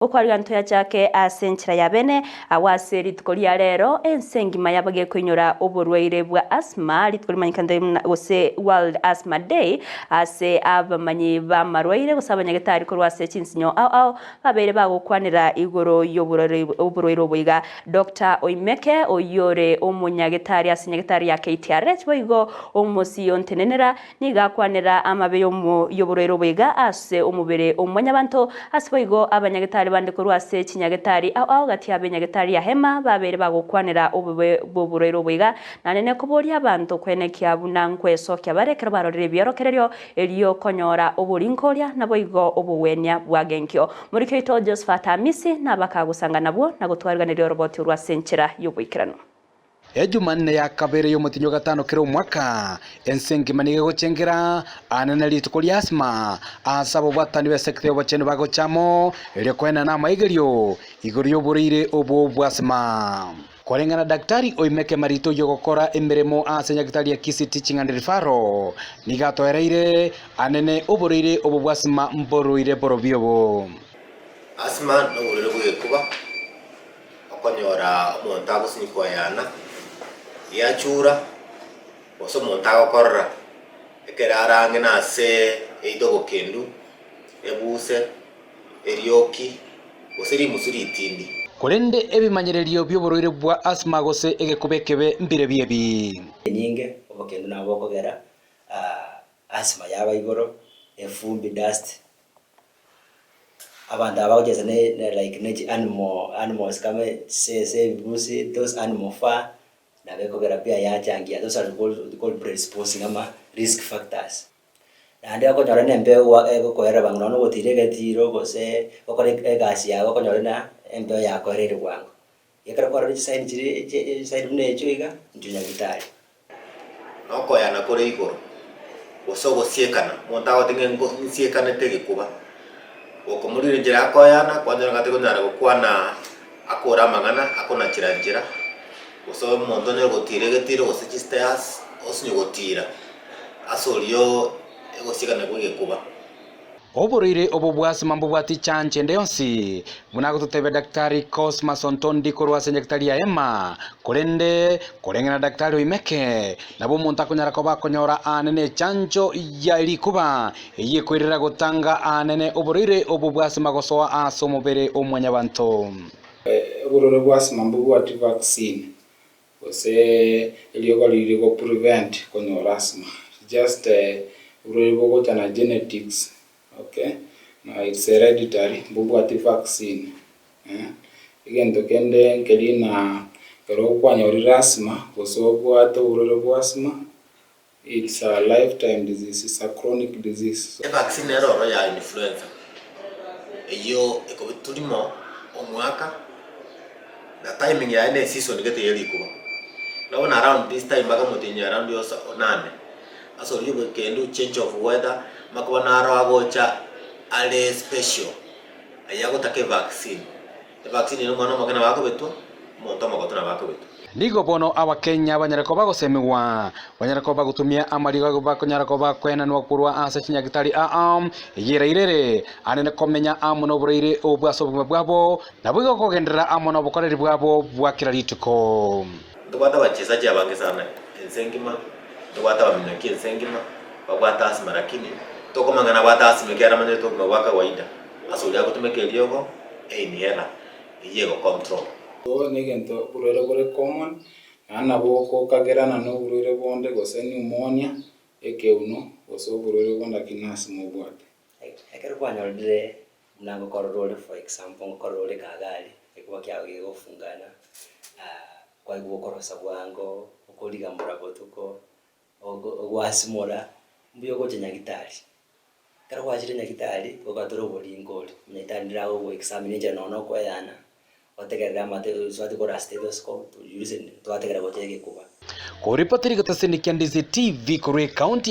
Gokwarigwa ntoyachake ase enchera ya bene, agwo ase rituko ria rero ense engima yaba gekoinyora oborwaire bwa asthma, rituko rimanyekanete buna gose World Asthma Day, ase abamanyi b'amarwaire gose abanyagetari korwa ase chinsinyo ao ao babeire bagokwanera igoro y'oborwaire obo iga. Doctor Oimeke oyio ore omonyagetari ase nyagetari ya KTRH boigo omosio ntenenera Nigo akwanera amabe y'oborwaire obo iga ase omobere o mwanyabanto, ase boigo abanyagetari bande korwa ase chinyagetari ao ao gati y'abenyagetari ya Hema babeire bagokwanera obobe bw'oborwaire obo iga, naende nekoboria abanto kwenekia buna nkwesokia bare ekero barorire ebiorokererio erio konyora oboringoria naboigo obogwenia bwa genkio. Moriki oito Josephat Amisi nabakagosanga nabwo na gotwariganeria oroboti orwo ase enchera y'oboikeranu. Ejumanne ya kabere y'omotienyi o gatano kera omwaka, ense engima nigo egochengera aane ne rituko ria Asima, aase ababwatani b'esekta y'obochenu bagocha amo, erio koenana amaigerio igoro y'oborwaire obwo bw'asima. Koreng'ana Daktari Oimeke Marito oyio ogokora emeremo ase nyagitari ya Kisii Teaching and Referral, nigo atoereire anene oborwaire obo bw'asima mborwaire borobio obo. Asima noborwaire bw'egekuba. Okonyora omonto agosinywa koyana, giachura, gose omonto agokorora, ekero are ang'e na ase either obokendu, ebuse, erioki, gose rimusu ritindi. Korende ebimanyererio bi'oborwaire bwa asthma gose egekuba ekebe mbirebio ebi. Enyinge, obokendu nabo bokogera asthma yaba igoro, efumbi, dust. Abanto aba bagochesa ne ne like ne chi animal animals kama chisese, ebibusi, those animal fur, nabo ekogera pia yachangia those are called called predisposing ama risk factors. Naende okonyora na embeo gwa egokoerera bwango nonye na ogotira egetiro gose gokora egasi yago okonyora na embeo yakoereire bwango. Ekero kwarorire chisaini chiria chisaini buna echio iga, inchuo nyagitari. Na okoyana kore igoro, gose ogosiekana, omonto agote ng'a ingo nsiekanete egekuba, gokomorira enchera akoyana, kwanyora ng'a tarikonyara gokwana akore amang'ana, akonachera nchera, gose omonto onyare gotira egetiro gose chistairs, osinye gotira ase oria egosiekana kwa egekuba. Oborwaire obo bw'asima mbobwati chancho ende yonsi, buna agototebia Daktari Cosmas Ontondi korwa ase nyagitari ya Hema. Korende, koreng'ana na Daktari Oimeke, nabo omonto akonyara koba akonyora aane nechancho ya rikuba, eyio ekoirera gotanga aanene oborwaire obo bw'asima gosoa ase omobere o mwanyabanto. Oborwaire bw'asima mbobwati vaccine, gose eriogo riri go prevent konyora asthma just oborwaire bogocha na genetics okay na it's hereditary mbobwati vaccine eh. Egento kende nkeri na ekero kwanyorire asthma gose obwate oborwaire bwa asthma it's a lifetime disease it's a chronic disease. Evaccine nero oro ya influenza eyio ekobetwa rimo omwaka na timing yaye ne season gete ye rikuba. Buna bono around this time mpaka omotienyi around osa onane ase oria obokendu change of weather amakuba naro agocha are special ayio agotaka evaccine. Evaccine ere omwana omoke nabo akobetwa, omonto omogotu nabo akobetwa. Nigo bono Abakenya banyare koba bagosemigwa, banyare koba bagotumia amariga agwo bakonyara koba bakoenanwa korwa ase chinyagitari aa, eyio erairere anene komenya amo noborwaire obwo ase obogima bwabo, naboigo kogenderera amo nobokoreri bwabo bwa kera rituko. Ntobwate abachesaji abange sana ense engima, ntobwate abaminyoki ense engima, babwate asthma lakini tokomanya ng'a nabwate asthma ekiagera amanyete obogima bwa kawaida ase oria agotumeka eriogo, einhaler. Eyio ego control. Obo negento oborwaire bore common, naende nabo gokagerana na oborwaire bonde gose pneumonia, ekeuno, gose oborwaire bonde lakini ase mobwate. Ekero kwanyorire buna ngokorora ore for example ngokorora ore kagari, egekuba kiago gegofungana, kwaigwa okorosa bwango, okorigamora botuko, ogo ogwasimora, mbuya ogocha nyagitari. Ekero gwachire nyagitari, ogatore oboringo oria, nyagitari ndire agogo examine enchera nonye na okoeyana, otegerere amate oswati kora stethoscope to listen twategerera gocha egekuba. Koripoteri getasini kia Ndizi TV korwa ekaunti ya.